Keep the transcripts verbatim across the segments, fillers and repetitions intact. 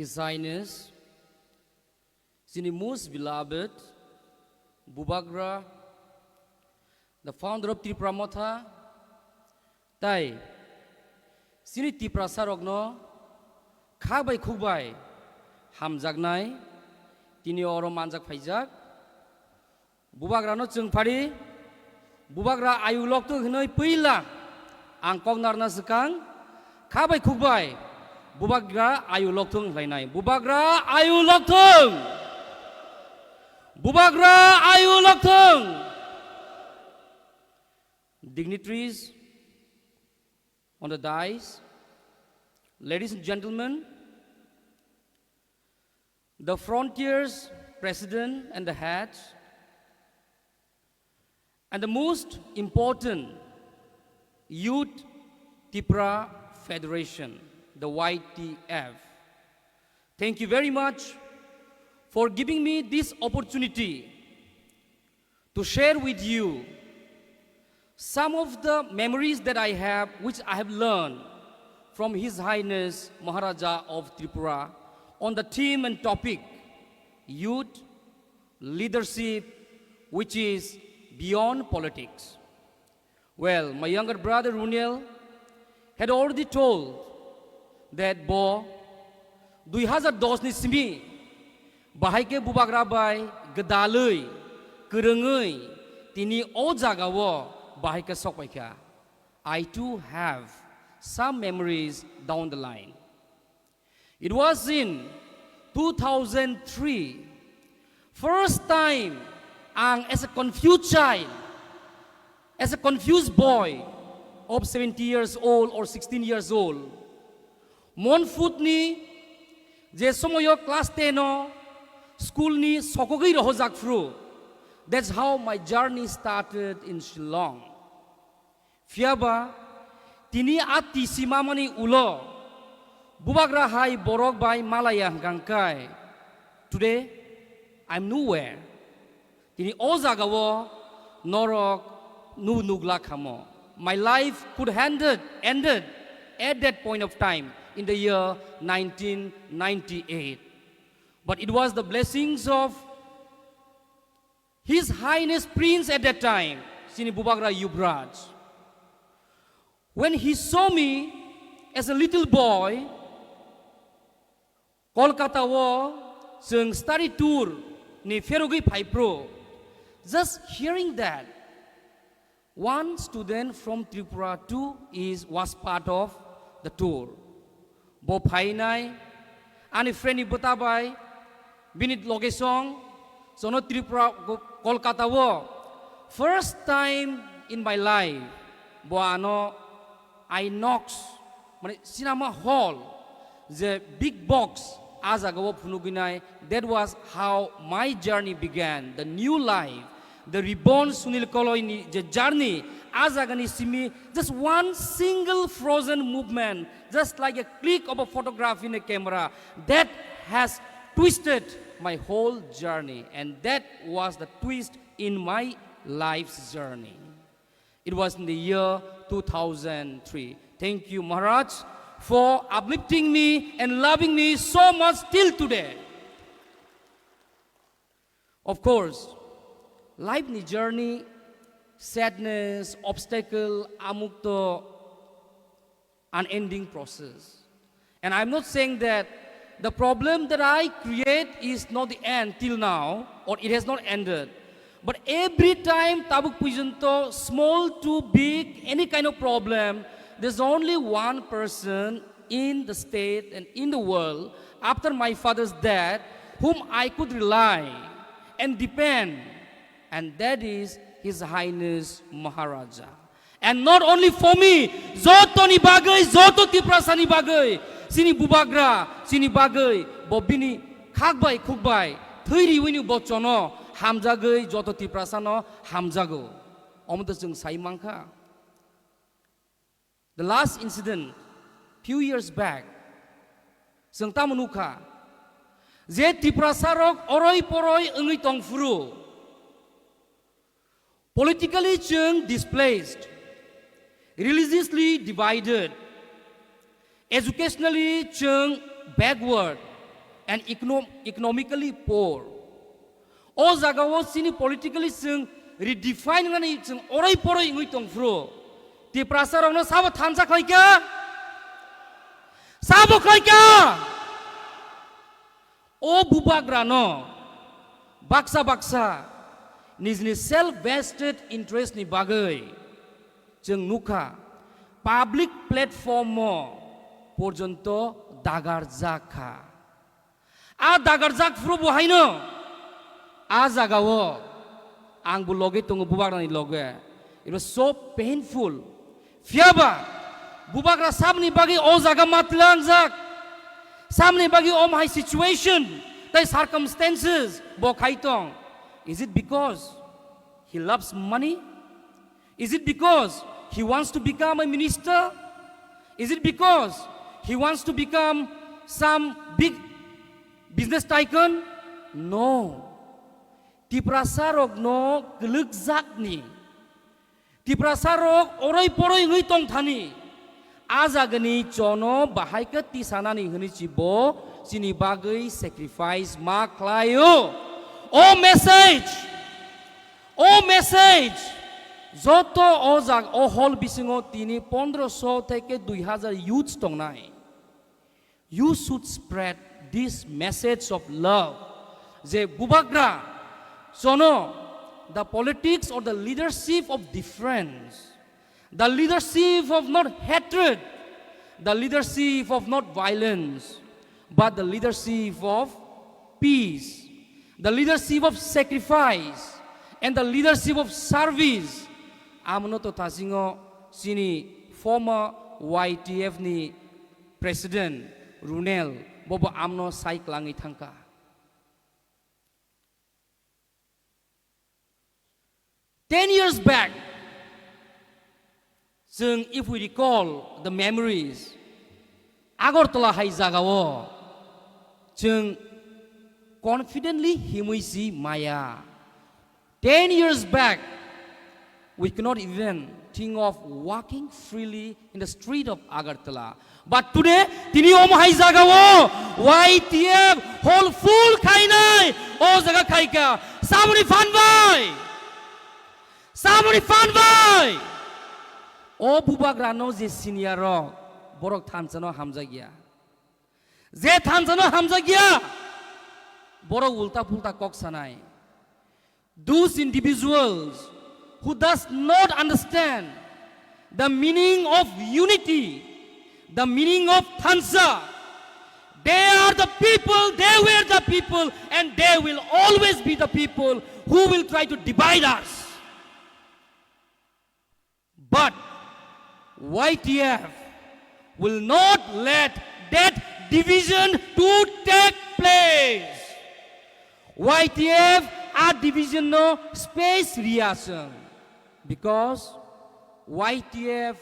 His Highness, chini most beloved Bubagra, the founder of Tipra Motha, tai chini Tiprasa rokno khak bai khuk bai hamjaknai, tini oro manjak phaijak. Bubagrano chwng phari, Bubagra ayu lokthung hinwi pwila ang kok narna swkang, kha bai khuk bai Bubagra ayu lokthung hlainai. Bubagra ayu lokthung! Bubagra ayu lokthung! Dignitaries on the dais, ladies and gentlemen, the Frontiers President and the heads, and the most important, Youth Tipra Federation, the Y T F. Thank you very much for giving me this opportunity to share with you some of the memories that I have, which I have learned from His Highness Maharaja of Tripura on the theme and topic youth leadership, which is beyond politics. Well, my younger brother Runiel had already told that bo dui hazar dos ni simi bahai khe Bubagra bai gwdalwi, kwrwngwi tini o jagao bahai khe sokpaikha. I too have some memories down the line. It was in two thousand three, first time ang as a confused child, as a confused boy of seventeen years old or sixteen years old, Monfutni je somoyo class ten o school ni sokogwi rohojak phuru. That's how my journey started in Shillong. Phiya ba tini a tisi mamani ulo Bubagra hai borok bai malaya hwnkha hwnkhe, today I'm nowhere. Tini o jagao norok nu nukla khamo. My life could ended, ended at that point of time in the year nineteen ninety-eight. But it was the blessings of His Highness Prince at that time, chini Bubagra Yuvraj. When he saw me as a little boy, Kolkata o chwng study tour ni pherogwi phai phuru, just hearing that one student from Tripura too is, was part of the tour. Bo phainai, ani friend ni bwta bai, bini location, sono Tripura, Kolkata o first time in my life, bo ano Inox, mane cinema hall, je big box, a jagao phunugwinai. That was how my journey began, the new life, the reborn Sunil Koloini je journey, a jagani simi just one single frozen movement, just like a click of a photograph in a camera, that has twisted my whole journey, and that was the twist in my life's journey. It was in the year two thousand three. Thank you, Maharaj, for uplifting me and loving me so much till today. Of course, life ni journey, sadness, obstacle, amukto, unending process. And I'm not saying that the problem that I create is not the end till now, or it has not ended. But every time tabuk puijonto, small to big, any kind of problem, there's only one person in the state and in the world after my father's death whom I could rely and depend, and that is His Highness Maharaja. And not only for me, jotoni bagwi, joto Tiprasani bagwi, chini bubagra, chini bagwi, bo bini khak bai khuk bai thwi riwini bo chono hamjagwi joto Tiprasano hamjago. Omo to chwng sai mankha. The last incident, few years back, chwng tamo nukha je Tiprasa rok oroi poroi wngwi tongphuru, politically chwng displaced, religiously divided, educationally chwng backward, and econo-, economically poor. O jagao chini politically chwng redefine wngnani chwng oroi poroi wngwi tongphuru. Tiprasa rokno sabo thansa khlaikha? Sabo khlaikha? O bubagrano baksa baksa nijni self vested interest ni bagwi chwng nukha, public platform o porjonto dagarjak kha. A dagarjak phuru bo haino a jagao ang bo loge tongo, bubagrani loge. It was so painful. Phiyaba bubagra samni bagwi o jaga matlangjak, samni bagwi om hai situation tai circumstances bo khai tong. Is it because he loves money? Is it because he wants to become a minister? Is it because he wants to become some big business tycoon? No. Tiprasa rokno kwlwkjakni, Tiprasa rok oroi poroi wngwi tongthani, a jagani chono bahai khe tisanani hwnwi si bo chini bagwi sacrifice ma khlaio. O message, o message, joto o jag-, o hall bisingo tini pondroso theke dui hazar youths tongnai. You should spread this message of love. Je bubagra, chono, the politics or the leadership of difference, the leadership of not hatred, the leadership of not violence, but the leadership of peace, the leadership of sacrifice, and the leadership of service. Amno to tasingo chini former Y T F ni President Runel bobo amno sai klangwi thangkha. Ten years back, chwng, if we recall the memories, Agartala hai jagao chwng confidently himwi si maya. Ten years back, we could not even think of walking freely in the street of Agartala. But today, tini omo hai jagao Y T F hall full khainai, o jaga khaika. Samuni phan bai, samuni phan bai. O bubagrano je senior rok, borok thansano hamjakya. Je thansano hamjakya, borok ulta pulta kok sanai. Those individuals who does not understand the meaning of unity, the meaning of thansa, they are the people, they were the people, and they will always be the people who will try to divide us. But Y T F will not let that division to take place. Y T F a division no space riyaswng, because Y T F,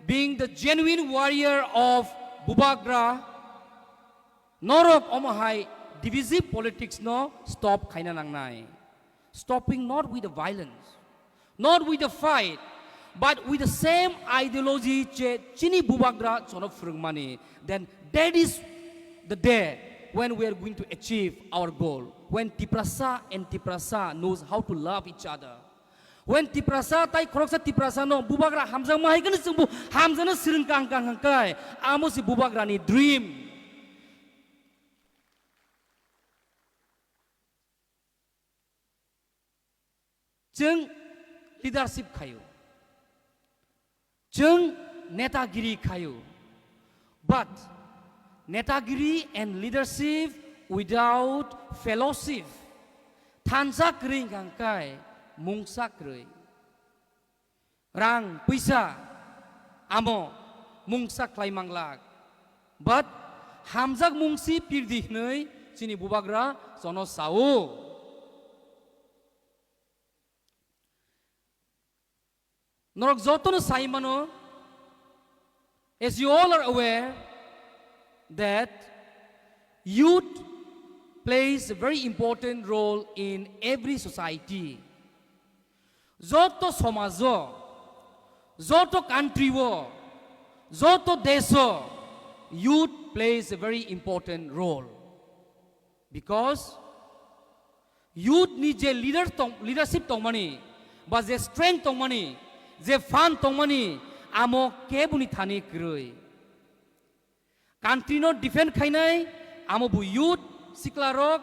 being the genuine warrior of Bubagra, norok omo hai divisive politics no stop khaina nangnai. Stopping not with the violence, not with the fight, but with the same ideology je chini Bubagra chono phwrwngmani, then that is the day when we are going to achieve our goal, when Tiprasa and Tiprasa knows how to love each other. When Tiprasa tai khoroksa Tiprasa no Bubagra hamjakma hai khe chwngbo hamjakno swrwng kang kang hangkai, amo se Bubagrani dream. Chwng leadership khaio, chwng netagiri khaio, but netagiri and leadership without fellowship, thansa kwrwi hwnkha khe mungsa kwrwi. Rang, puisa, amo mungsa khlai manglak. But hamjak mungsi pirdi hwnwi chini Bubagra chono sao. Norok jotono sai mano, as you all are aware that youth plays a very important role in every society. Joto somajo, joto country o, joto desho, youth plays a very important role. Because youth ni je leader tong, leadership tongmani, ba je strength tongmani, je fund tongmani, amo kebuni thani kwrwi. Country no defend khainai, amo bo youth, sikla rok.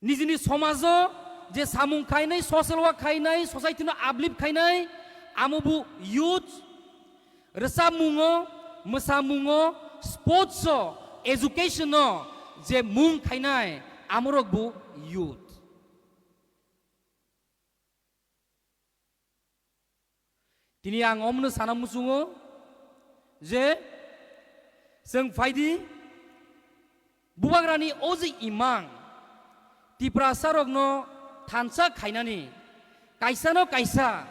Nijini somajo je samung khainai, social work khainai, society no uplift khainai, amo bo youth, rwchapmungo, mwsamungo, sports o, education o je mung khainai, amorok bo youth. Tini ang omno sana muchungo je chwng phaidi bubagrani o je imang Tiprasa rokno thansa khainani kaisa no kaisa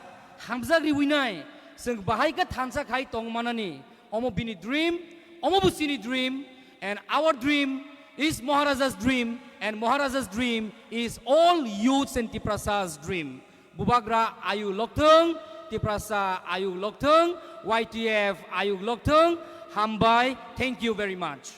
hamjak riwinai chwng bahai khe thansa khai tong manani omo bini dream, omo bo chini dream, and our dream is Maharaja's dream, and Maharaja's dream is all youths and Tiprasas dream. Bubagra ayuk lokthwng, Tiprasa ayuk lokthwng, Y T F ayuk lokthwng, hambai, thank you very much.